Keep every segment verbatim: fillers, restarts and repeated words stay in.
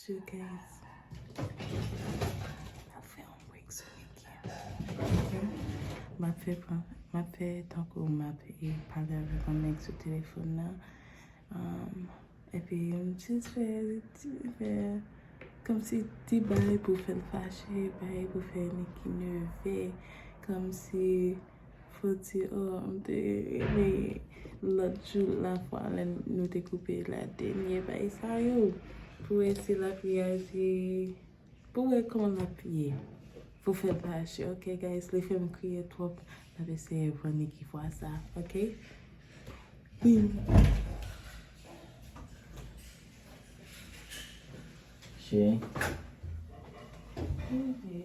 So guys, m ap fè yon prank sou Nicky. Ok? M ap fè prank, m ap fè tankou m ap, e, pale avèk yon nèg sou telefòn nan. Um, epi m jis fè, ti fè kòmsi ti bagay pou fè l fache, bagay pou fè Nicky nève, kòmsi fò di, oh, m te rele lòt jou la fwa lè nou te koupe la dènye bagay sa yo. Pou wè si l ap reyaji, pou wè kòman l ap ye. Pou fè l fache, ok, guys, li fè m kriye twòp. N ap eseye pran Nicky fwa sa, ok? Wi. Cheri. Bebe.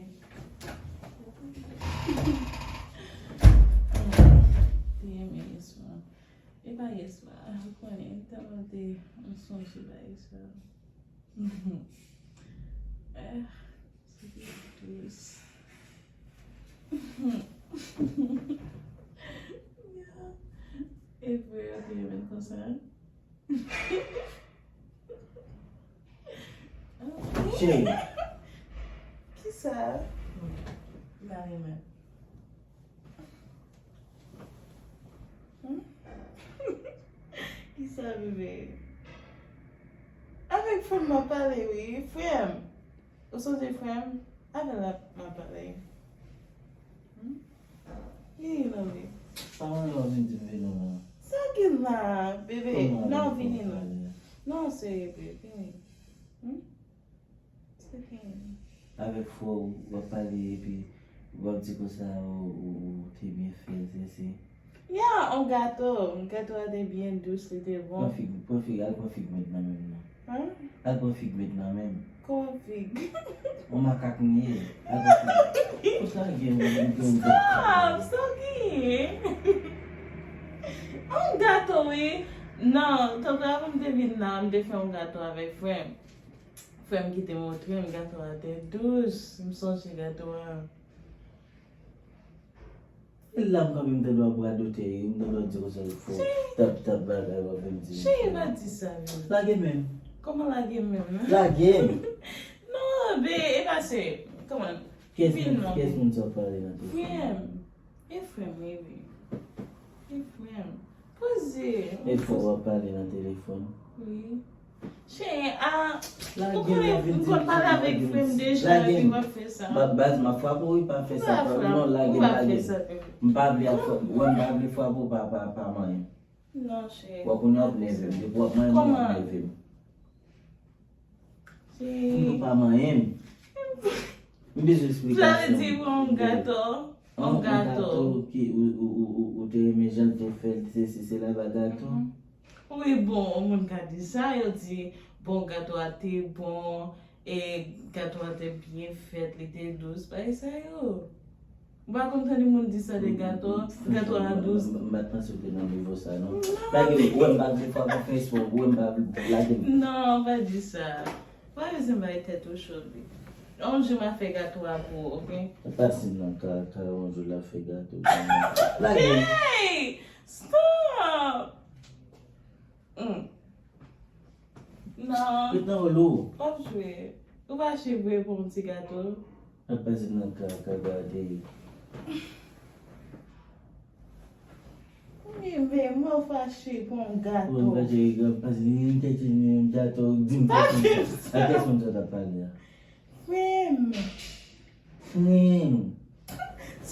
Te renmen yèswa. E pa yèswa, ou konnen, m tèlman te, m sonje bagay sa. Eh, se te dous. E vre, yo te renmen konsa. Cheri. Kisa? M pa renmen. Hmm? Kisa, bebe? Avèk frè m m ap pale, wi. Frè m. Ou sonje frè m? Avè l ap, m ap pale. Hmm? Vini non, wi. Pa mwen lè w vin di m vini non. Sa gen la, bebe? Non, vini non. Non, serye, bebe, vini. Hmm? Se vini. Avèk frè w, w ap pale epi w ap di konsa ou, ou, ou te byen fè l, se, se. Ya, on gato. Gato a te byen dous, li te bon. Pran fig, pran fig, al pran fig mèt nan men m nan. Hein? Al pran fig mèt nan men m. Kòman fig? On makak m ye. Al pran fig. Ou sa gen, gen, gen. Stop, sa w genyen? On gato, wi. Non, tankou avan m te vin la, m te fè on gato avèk frè m. Frè m ki te montre m gato a te dous. M sonje gato a. E la m kanpe, m tande w ap radote, m tande w di konsa l fò. Tap, tap bagay w ap vin di m. Cheri, pa di sa, men. Lage men m. Kòman lage men m? Lage m. Non, be, e pa se, kòman? Kiyès moun, kiyès moun sa w ap pale nan telefòn? Frè m. E frè m, wi, wi. E frè m. Poze. E frè w ap pale nan telefòn? Wi. Cheri, a, ou konnen m konn pale avèk frè m deja, epi w ap fè sa. Ba-, baz, m ap frape w, wi, pa fè sa. Non, lage m, lage m. M pa vle ap frape, wè, m pa vle frape w, pa, pa, pa manyen. Non, cheri. Wè, kounye a w ap nève m, depi w ap manyen m, w ap nève m. Cheri. M pa manyen m. M bezwen eksplikasyon. Sa vle di, yon gato. On, on gato. Gato ki ou, ou, ou, ou, ou te renmen jan l te fè l, se, se, se la ba gato. Mhm. Wi, bon, on moun ka di sa, yo di, bon, gato a te bon, e gato a te byen fèt, li te dous, bagay sa yo. Ou pa konn tande moun di sa de gato, gato a dous. M, m, m pa t panse w te nan nivo sa, non. Non. Lage m, ou wè m pa vle frape w Facebook, ou wè m pa vle, lage m. Non, pa di sa. Pa bezwen bay tèt ou cho, baby. On jou m a fè gato a pou ou, ok? Pa di m nan ka, ka on jou l ap fè gato. Lage m. Hey! Stop! Hmm. Non. Ret nan wòl ou. W ap jwe. Ou fache vre pou yon ti gato. Ap pase nan ka, ka gade. Wi, men mwen fache pou yon gato. Ou fache, ap pase, ni yon kèk, ni yon gato, di m pa fè sa. A kiyès moun sa t ap pale a? Frè m. Frè m.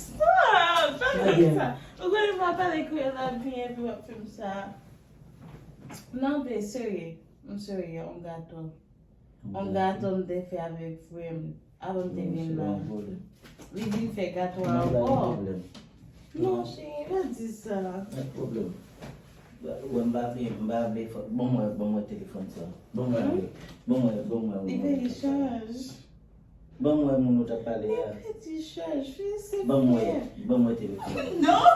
Stop! Pa fè sa. Ou konnen m pa pale kreyòl la byen, epi w ap fè m sa. Non, be, serye. M serye, yon gato. On gato m te fè avèk frè m avan m te vin la. Li vin fè gato a ankò. Non, cheri, pa di sa. Pa gen pwoblèm. Wè, m pa vle, m pa vle fò, ban mwen, ban mwen telefòn sa. Ban mwen, ban mwen, ban mwen. Li pèdi chaj. Ban mwen moun ou t ap pale a. Li pèdi chaj, wi, se vre. Ban mwen, ban mwen telefòn. Non!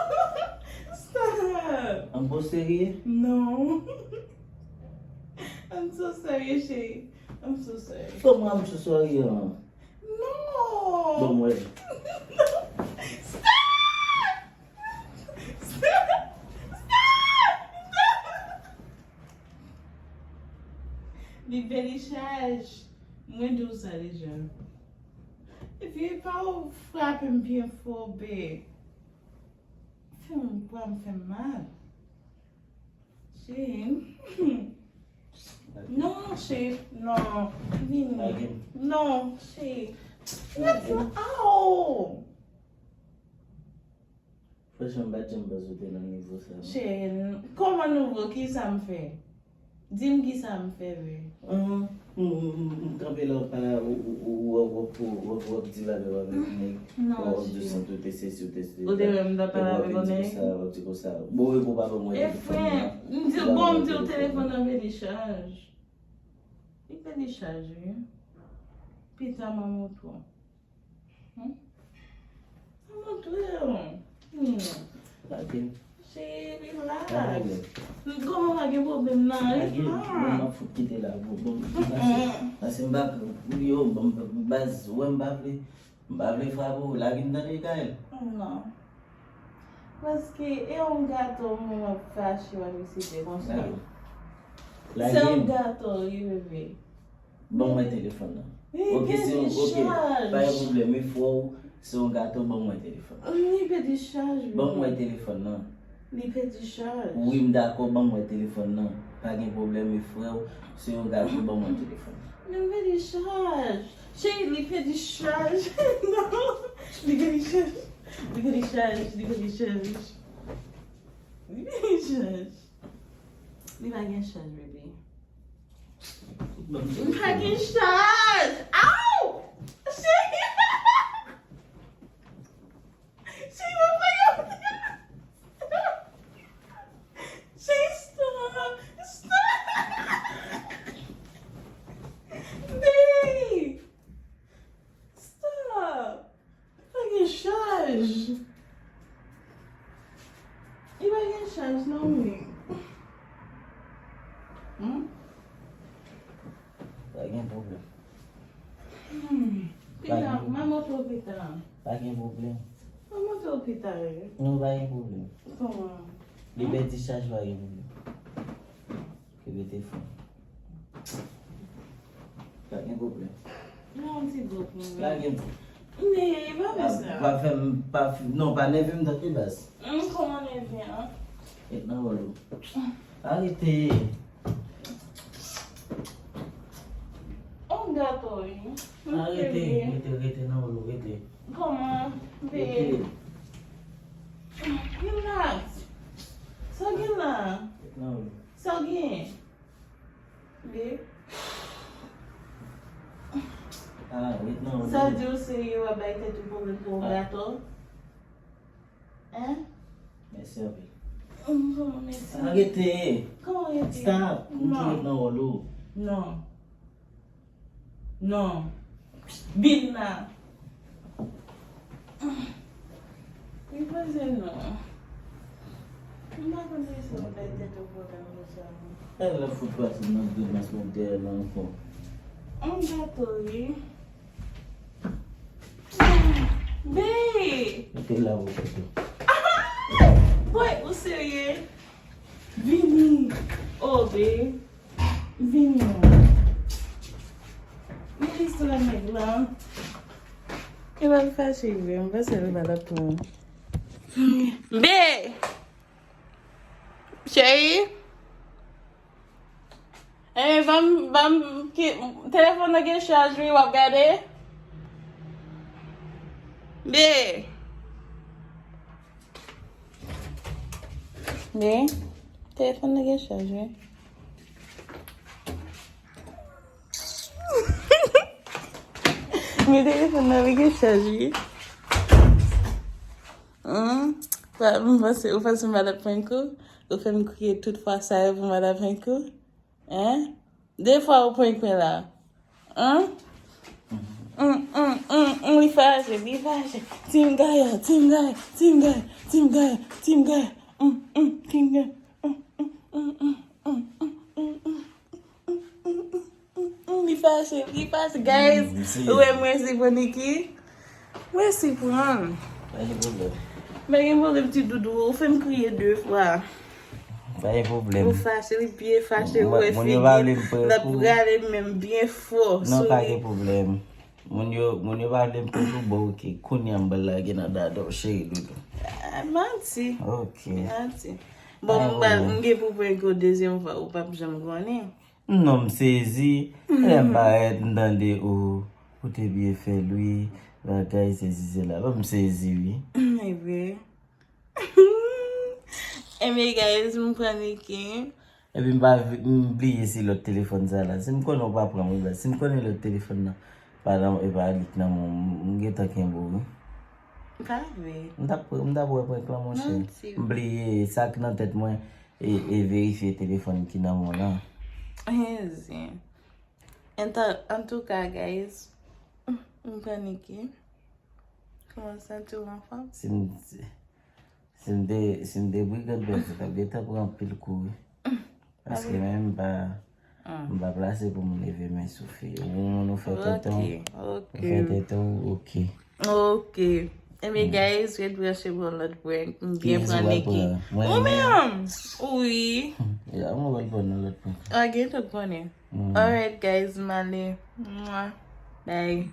Stop! An bon serye? Non. I'm so sorry, cheri. I'm so sorry. Kòman I'm so sorry an? Non! Ban mwen. Stop! Stop! Stop! Li pèdi chaj. Mwen di w sa deja. Epi pa w frape m byen fò, be. Fè m, pran m fè m mal. Cheri. Non, cheri. Non. Vini. Non, cheri. Aw. Franchman, m pa t janm panse w te nan nivo sa, non. Cheri, kòman nouvo? Kisa m fè? Di m kisa m fè vre. Hum, m, m, m, m kanpe la, w pale, w, w, w, w, w, w, w, w ap di bagay w avèk nèg, w ap di w santi w te sesi, w te sesi. Ou te wè m t ap pale avèk yon nèg? W ap di konsa, w ap di konsa. Bon, e pou papa mwen telefòn nan. M di, bon, m di w telefòn nan pèdi chaj. Li pèdi chaj, wi. Pita m a montre w. Hmm? Sa montre w. Hmm. Cheri, relax. Kòman pa gen pwoblèm nan? Relax. Bon, m ap fout kite la. Bon, bon, m pase. Pase m pa, yo, bon, baz, wè m pa vle, m pa vle frape w. Lage m tande, Gaël. Non. Paske e yon gato mwen m ap fache, w ap eseye konsa. Lage. Se yon gato, wi, bebe. Ban mwen telefòn nan. Ok, se yon, ok, pa gen pwoblèm, men frè w, se yon gato, ban mwen telefòn nan. Li pèdi chaj, bebe. Ban mwen telefòn nan. Li pèdi chaj. Wi, m dakò, ban mwen telefòn nan. Pa gen pwoblèm, men frè w, se yon gato, ban mwen telefòn nan. Men m pèdi chaj. Cheri, li pèdi chaj. Non, li pèdi chaj. Li pèdi chaj, li pèdi chaj. Li pèdi chaj. Li pa gen chaj, bebe. M pa gen chaj. Aw! Cheri! Cheri, mwen pa gen. Cheri, stop! Stop! Babe! Stop! Pa gen chaj. Li pa gen chaj non, wi. Hmm? Pa gen pwoblèm. Hmm. Pita, m a montre w pita. Pa gen pwoblèm. M a montre w pita, wi. Non, pa gen pwoblèm. Kòman? Li pèdi chaj, pa gen pwoblèm. Ki rete fon. Pa gen pwoblèm. Non, ti gwo pwoblèm. Pa gen. Men, pa fè sa. Pa fè m, pa f-, non, pa nève m tande baz. Hum, kòman nève an? Ret nan wòl ou. Arete. On gato, wi. Arete, rete, rete nan wòl ou, rete. Kòman? Rete. Relax. Sa gen la? Ret nan wòl ou. Sa gen? Li. Ah, ret nan wòl ou. Sa di w serye w ap bay tèt ou pwoblèm pou yon gato? Hein? Mèsi anpil. Mèsi. Arete. Kòman rete? Stop. M di ret nan wòl ou. Non. Non. Vin la. Li poze non. M pa konn si se yon bagay tèt ou pwoblèm konsa non. E lè fout pase nan grimas mwen dèyè la ankò. On gato, wi. Be! Mete la ou tèt ou. Boy, ou serye? Vini. Oh, be. Vini. Men istwa nèg la. E pa l fache vre, m panse l pa t ap pran. Be! Cheri? Eh, ban m, ban m, ki, telefòn nan gen chaj, wi, w ap gade? Be. Be. Telefòn nan gen chaj, wi. Men telefòn nan, wi, gen chaj, wi. Hum, pa, m panse, ou panse m pa t ap prank ou? Ou fè m kriye tout fwa sa yo pou m pa t ap prank ou? Hein? De fwa ou prank mwen la. Hein? Hum, hum, hum, hum, li fache, li fache. Team Gaël, Team Gaël, Team Gaël, Team Gaël, Team Gaël. Hum, hum, Team Gaël. Hum, hum, hum, hum, hum, hum, hum. Mm, mm, mm, mm, mm, li fache, li fache, guys. Mm, ou wè mwen si pran Niki. Mwen si pran. Pa gen pwoblèm. Pa gen pwoblèm, ti doudou. Ou fè m kriye de fwa. Pa gen pwoblèm. Ou fache, li byen fache, ou Mwen- wè moun yo pa vle figi. m pran L ap kou. Rale menm byen fò. Non, pa Souri. Gen pwoblèm. Moun yo, moun yo pa vle m pran kou, bon, ok. Kounye a m pral lage nan dada w, cheri doudou. Ah, manti. Ok. Manti. Bon, Ah, m pral- bon. M gen pou pran kou dezyèm fwa, ou p ap janm konnen. Non, m sezi. Lè m parèt, m tande ou, ou te byen fè l, wi. Bagay sezi se la. Bon, m sezi, wi. Ebyen. Ebyen, guys, m pran Niki. Epi m pa vi- m bliye si lòt telefòn sa la. Si m konnen ou pa pran m, wi, si m konnen lòt telefòn nan, pa nan, e pa li k nan men w, m gentan kenbe w, wi. Pa vre. M t ap, m t ap wè prank lan, monchè. Manti. M bliye sa k nan tèt mwen e, e verifye telefòn ki nan men w lan. Ezi. Antouka, guys, m pran Niki. Kòman w santi w anfòm? Si m, si, si m te, si m te brigand pèse, t ap gentan pran anpil kou, wi. Paske menm m pa, m pa plase pou m leve men sou fi. Ou moun ou fè tèt ou, Ok, ou fè ok. Tèt ou, ok. Ok. Ebyen, guys, ret branche pou yon lòt prank. M byen Yes, pran ou Niki. pran. Mwen Ou menm. Menm? Wi. Ya, mwen wè l pran nan lòt prank. Ah, gen tout konnen. Mm. Alright, guys, m ale. Mwa. Bye.